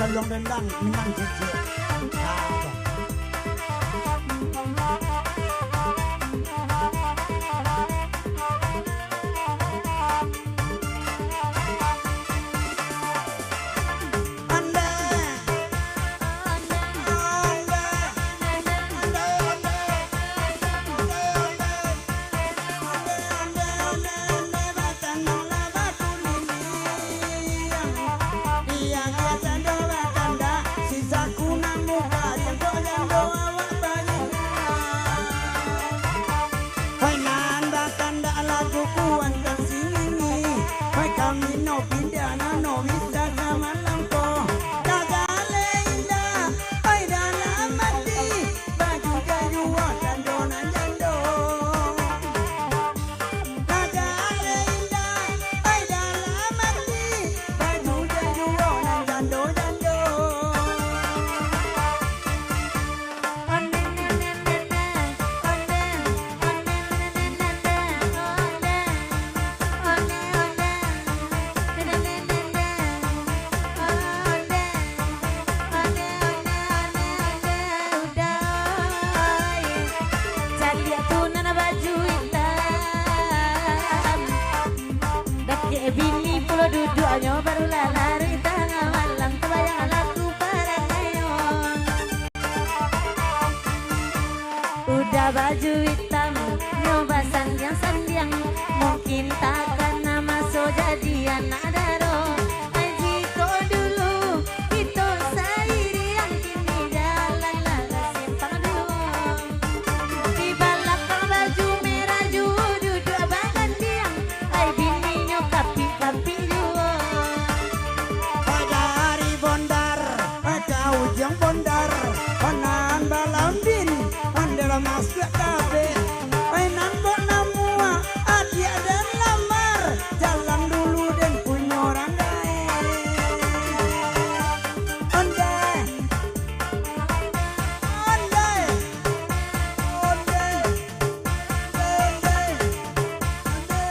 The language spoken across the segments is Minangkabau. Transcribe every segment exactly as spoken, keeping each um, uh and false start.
Pulang dendang, minang jijik. Ah. Hai nan bakandak lagu kuantan sini, hai kami no pindah nano bisa ka malam ko. Dagaleh indah, hai dalam ati, baju jayuah jando nan jando. Dagaleh indah, hai dalam ati, baju jayuah nan jando-jando. Caliak tu nan baju itam. Dakek bini pulo duduaknyo, barulah lari tangah malam, tabayang laku parangainyo. Udah baju itam, nyo basandiang-sandiang, mungkin takana maso jadi anak daro. Ai jiko dulu kito sairiang, kini jalan lah basimpang duo. Di balakang baju merah juo duduak bagandiang, ai bininyo kapik-kapik juo. Dari Bondar ka Ujuang Bondar, nan balambin, nan dalam masuak tabek, ai nan bak namuah, adiak den lamar, jalan dulu den punyo randai. Ondeh. Ondeh. Ondeh. Ondeh. Ondeh.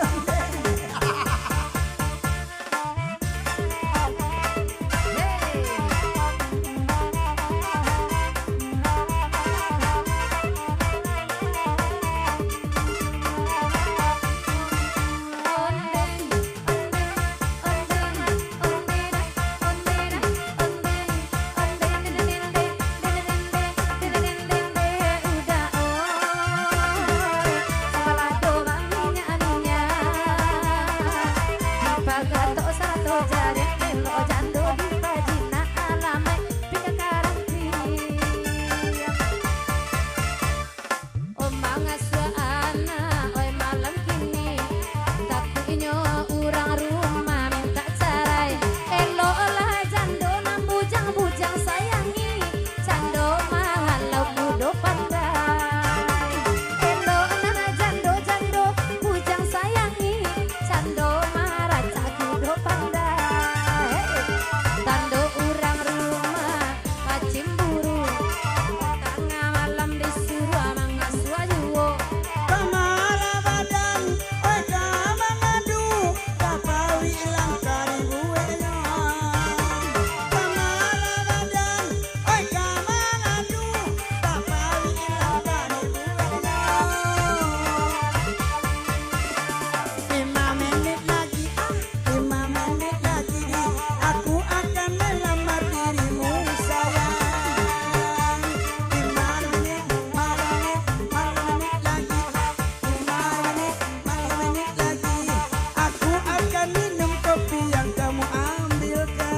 Ondeh. Om mangasuah anak, oi, malam kini, takuiknyo urang rumah mintak carai. Eloklah jando nan bujang-bujang sayangi, jando mahalau kudo pandai. Eloklah jando-jando bujang sayangi, jando maracak kudo pandai. Tando urang rumah pacimburu, tangah malam disuruah mangasuah juo. Ka mara badan, oi, ka mangadu, ka paruik langkah dibueknyo. Ka mara badan, oi, ka mangadu, ka paruik langkah dibueknyo. Lima menit lagi, ah. Lima menit lagi, aku akan melamar dirimu, sayang. Lima menit, lima menit, lima menit lagi. Lima menit, lima menit lagi, aku akan minum kopi yang kamu ambilkan.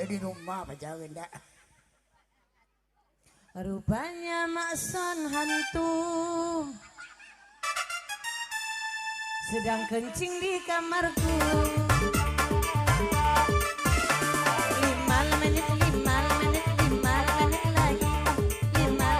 Di rumah pacaran dak? Rupanya Mak Son hantu sedang kencing di kamarku. Lima menit, lima menit, lima menit lagi. Lima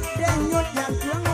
Denyut jantuang